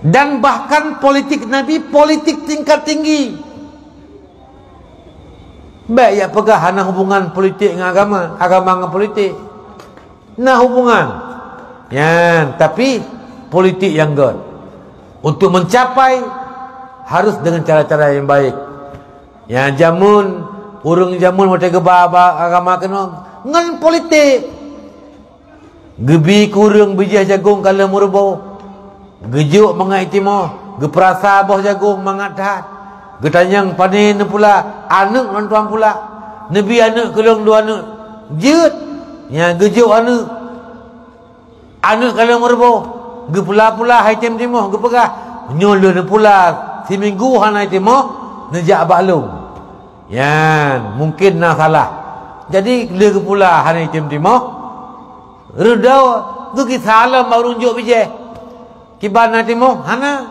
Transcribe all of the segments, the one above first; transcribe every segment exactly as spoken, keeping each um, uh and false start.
Dan bahkan politik Nabi, politik tingkat tinggi. Bék jak peugah hana hubungan politik ngon agama, agama ngon politik. Na hubungan. Nyan, tapi politik nyang gét. Untuk mencapai, harus dengan cara-cara yang baik. Nyan jameun, ureuëng jameun watée geuba ba agama keunoe ngon politik. Geubi keu ureuëng bijéh jagong ka lheueh meuruboh. Geujok mangat timoh, geupeurasa boh jagong mangat that. Geutanyong, "Pane neupula?" "Aneuëk lôn tuan pula." "Neubi aneuëk keu lôn dua aneuëk." "Jeuet." Nyan geujok aneuëk. Aneuëk ka lheueh meuruboh. Geupula-pula han tém timoh, geupeugah, "Nyoe lheueh neupula, siminggu hana timoh, neujak bak lôn." Nyan, mungkin na salah. Jadi, lheueh geupula hana tém timoh, Reudoh geugisa lom bak ureuëng jok bijéh. Kiban na timoh? Hana.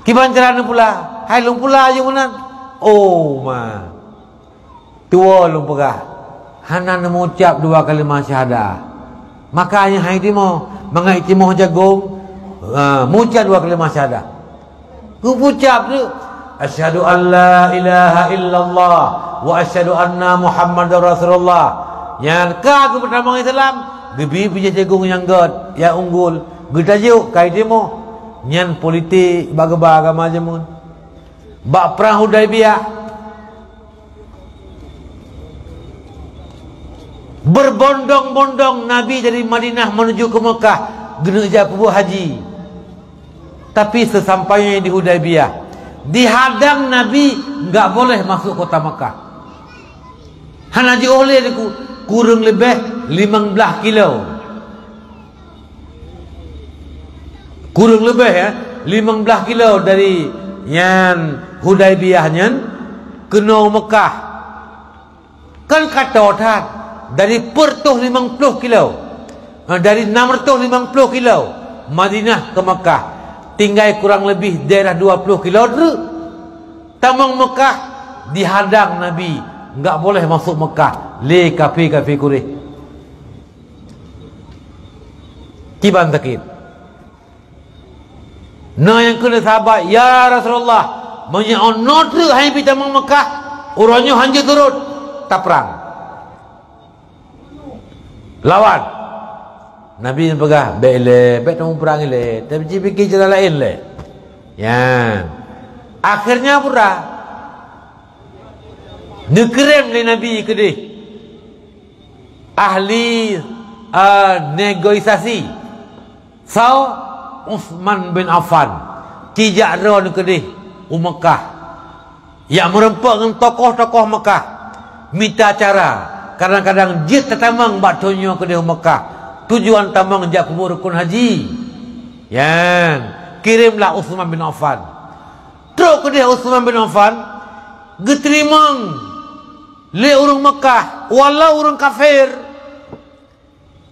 Kiban cara neupula? Hai lôn pula jeuet meunan. Oh, ma. Tuwoe lôn peugah, hana neumucab dua kalimat syahadah. Maka nyan han timoh, mangat timoh jagong, ah, mucab dua kalimat syahadah. Geupucab tu, "Asyhadu an la ilaha illallah wa asyhadu anna Muhammadar Rasulullah." Nyan ka geupeutamong Islam, geubi bijéh jagong nyang gét, nyang unggul, geutajok kai timoh. Nyan politik bak geuba agama jameun. Bak prang Hudaibiyah, berbondong-bondong Nabi dari Madinah menuju ke Mekah, geuneuk jak peubuet haji. Tapi seusampainya di Hudaibiyah, dihadang Nabi, enggak boleh masuk kota Mekah. Hana jiôh lé diku, kureueng leubeh limong blaih kilo. Kureueng leubeh, ya, limong blaih kilo dari nyan Hudaibiyah nyan keunoe Mekah. Kan ka toe that, dari peuet reutôh limong ploh kilo, eh, dari nam reutôh limong ploh kilo Madinah ke Mekah, tinggai kurang lebih daerah dua ploh kilo treuk. Tamong Mekah, dihadang Nabi, enggak boleh masuk Mekah lé kafé-kafé Quraisy. Kiban sakét. Na nyang kheun lé sahabat, "Ya Rasulullah, meunyoe 'oh noe treuk han jibi tamong Mekah, uroe nyoe han jeuet turot, taprang. Lawan." Nabi peugah, "Bék ilée, bék tamuprang ilée, tapi jipike jalan laén lé." Nyan. Akhirnya peue? Neukirém lé Nabi keudeh ahli, eh, negosiasi. Soe? Utsman bin Affan. Jijak droeneuh keudeh u Mekah. Jak meurumpok ngon tokoh-tokoh Mekah. Mita cara. Kadang-kadang jeuet tatamong bak thon nyoe keudeh u Mekah. Tujuan tamong jak peubuet rukun haji. Nyan. Kirémlah Utsman bin Affan. Trok keudeh Utsman bin Affan. Geuteurimong lé ureuëng Mekah, walau ureuëng kafé,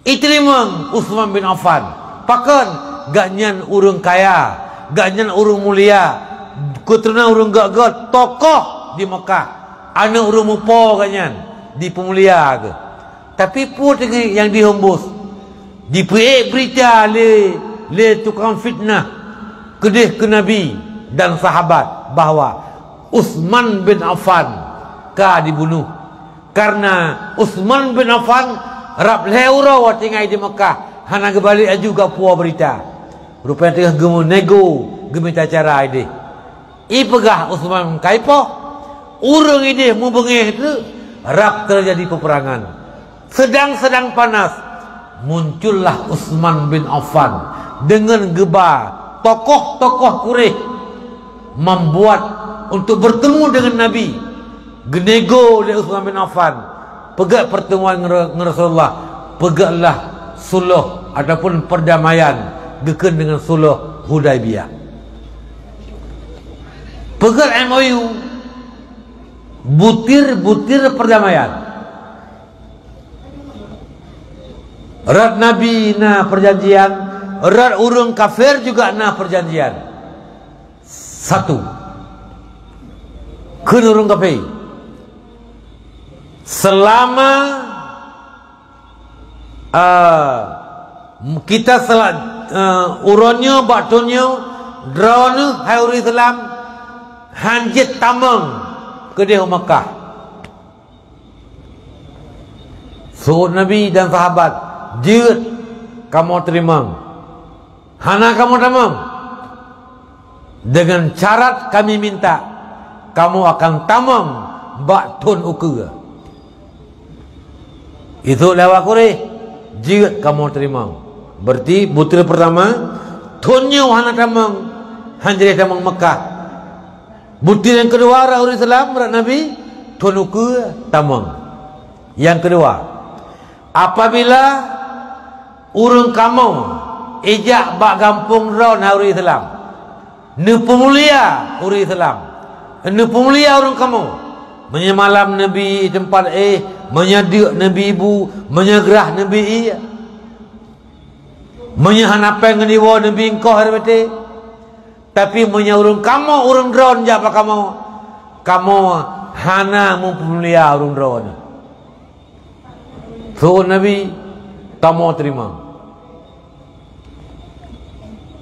iteurimong Utsman bin Affan. Pakon? Gobnyan ureuëng kaya, gobnyan ureuëng mulia, keuturonan ureuëng gét-gét, tokoh di Mekah, aneuëk ureuëng mupo gobnyan, dipeumulia geuh. Tapi peue teungoh nyang dihembus? Dipeuék beurita lé, lé tukang fitnah keudeh keu Nabi dan sahabat bahwa Utsman bin Affan ka dibunoh. Kareuna Utsman bin Affan rab lhée uroe tinggai di Mekah, hana geubalek laju geupuwoe beurita. Rupanya teungoh geumeunego, geumita cara ideh. Ipeugah Utsman, "Kaipoh, ureuëng ideh mubeungéh teuk, rab teujadi peupeurangan." Sedang-sedang panas, muncullah Utsman bin Affan deungon geuba tokoh-tokoh Quraisy membuat untuk bertemu dengan Nabi. Geunego lé Utsman bin Affan, peugét pertemuan ngon, ngon Rasulullah, peugétlah suluh ataupun perdamaian, geukheun deungon suluh Hudaibiyah. Peugét M O U, butir-butir perdamaian. Rot Nabi na perjanjian, rot ureuëng kafé juga na perjanjian. Satu. Kheun ureuëng kafé, selama, ah, kita sela-, Eh, uroe nyoe bak thon nyoe, droeneuh hai ureuëng Islam han jeuet tamong keudeh u Makkah. Seuôt Nabi dan sahabat, "Jeuet kamoe teurimong. Hana kamoe tamong. Deungon syarat kami minta, kamoe akan tamong bak thon ukeue." Isok lé awak Quraisy, "Jeuet kamoe teurimong." Berarti butir pertama, thon nyoe hana tamong, han jeuet tamong Mekah. Butir nyang keudua, rot ureuëng Islam, rot Nabi, thon ukeue tamong. Nyang keudua, apabila ureuëng kamoe ijak bak gampông droe na ureuëng Islam, neupeumulia ureuëng Islam, neupeumulia ureuëng kamoe. Meunyoe malam neubi teumpat éh, meunyoe deuk neubi bu, meunyoe grah neubi ié, meunyoe hana péng ngon iwoe neubi engkoh R B T. Tapi meunyoe ureuëng kamoe, ureuëng droe jak bak kamoe, kamoe hana meupeumulia ureuëng droe nyoe. Seuôt Nabi, "Kamoe teurimong."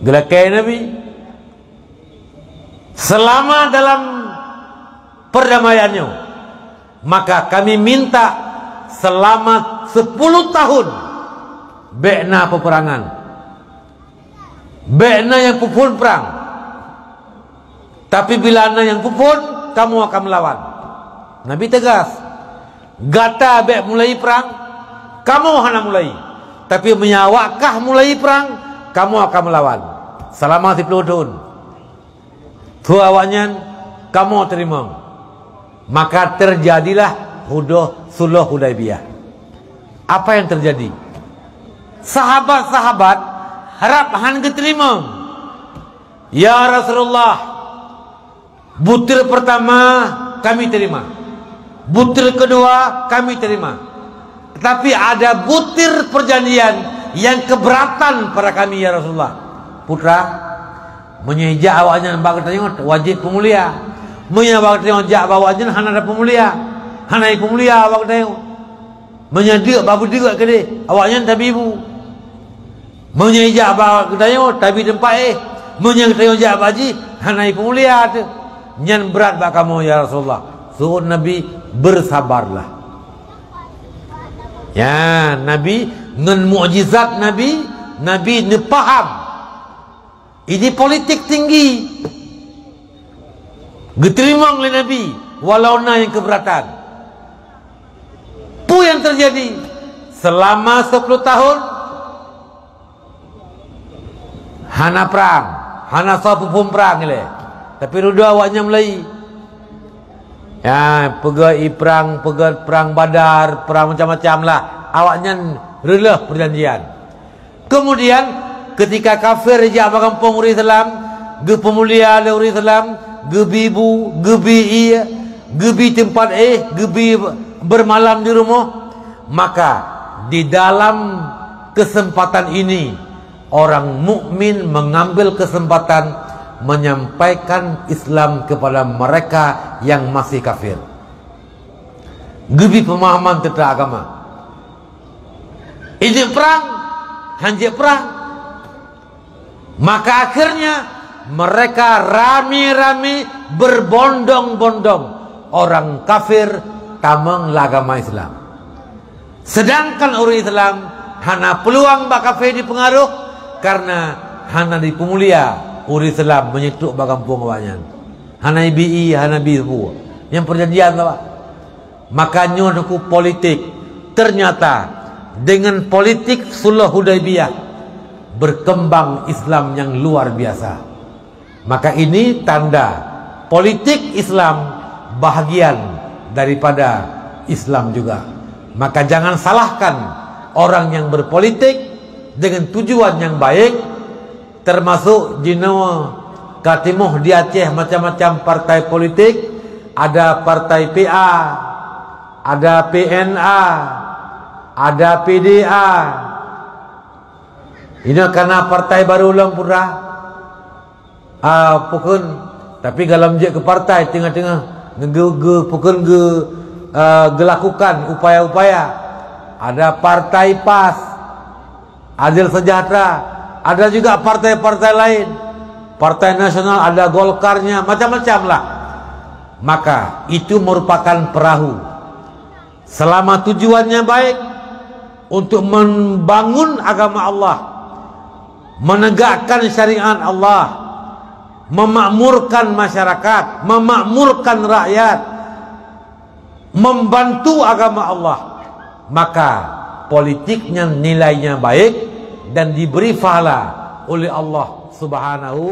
Geulakée Nabi, "Selama dalam perdamaian nyoe, maka kami minta selama sepuluh tahun bék na peperangan. Bék na nyang peuphon prang. Tapi bila na nyang peuphon, kamoe akan meulawan." Nabi teugas, "Gata bék mulai prang, kamoe hana mulai. Tapi meunyoe awak kah mulai prang, kamoe akan meulawan." Selama sepuluh thon. Su awaknyan, "Kamoe teurimong." Maka terjadilah hudoh Sulh Hudaibiyah. Apa yang terjadi? Sahabat-sahabat harab han geuteurimong. "Ya Rasulullah, butir pertama kami terima. Butir kedua kami terima. Tetapi ada butir perjanjian yang keberatan pada kami, ya Rasulullah." Putra, meunyoe ijak awaknyan bak geutanyoe, wajéb peumulia. Meunyoe bak geutanyoe jak bak awaknyan, hana ada peumulia. Hana ipeumulia bak geutanyoe. Meunyoe deuk bak beudeuk keudeh, awaknyan tabi bu. Meunyoe ijak bak geutanyoe, tabi teumpat éh. Meunyoe geutanyoe jak bak jih, hana ipeumulia teuh. Nyan brat bak kamoe, ya Rasulullah. Seuôt Nabi, "Bersabarlah." Ya, Nabi ngon mukjizat Nabi, Nabi neupaham. Ini politik tinggi. Geuteurimong lé Nabi, walau na nyang keberatan. Peue nyang terjadi? Selama sepuluh tahun, hana prang, hana soe peuphon prang ilée. Tapi rudua awaknyan mulai. Ya, peugét ié prang, peugét prang Badar, prang macam-macam lah. Awaknyan reuloh perjanjian. Kemudian, ketika kafir jak bak gampông ureuëng Islam, geupeumulia lé ureuëng Islam, geubi bu, geubi ié, geubi teumpat éh, geubi bermalam di rumoh, maka di dalam kesempatan ini, orang mukmin mengambil kesempatan menyampaikan Islam kepada mereka yang masih kafir. Geubi pemahaman teuntang agama. Ijeuet prang, han jeuet prang. Maka akhirnya mereka rame-rame berbondong-bondong orang kafir tamong lam agama Islam. Sedangkan ureuëng Islam hana peuluang bak kafé jipeungaruh, karena hana jipeumulia ureuëng Islam meunyoe trok bak gampông awaknyan. Hana ibi ié, hana ibi bu. Nyang perjanjian saban. Maka nyoe teungku politik. Ternyata dengan politik Sulh Hudaibiyah berkembang Islam yang luar biasa. Maka ini tanda politik Islam bahagian daripada Islam juga. Maka jangan salahkan orang yang berpolitik dengan tujuan yang baik, termasuk jinoe ka timoh di Aceh macam-macam partai politik, ada partai P A, ada P N A, ada P D A. Inoe kana partai baru lom putra. Ah, pokon, tapi galom jeuet keu partai teungoh-teungoh geu-, geu-, pokon geu-, ah, geulakukan upaya-upaya. Ada partai pas, Adil Sejahtera, Ada juga partai-partai lain. Partai nasional, ada Golkarnya, macam-macam lah. Maka itu merupakan perahu. Selama tujuannya baik, untuk membangun agama Allah, menegakkan syariat Allah, memakmurkan masyarakat, memakmurkan rakyat, membantu agama Allah, maka politiknya nilainya baik dan diberi pahala oleh Allah Subhanahu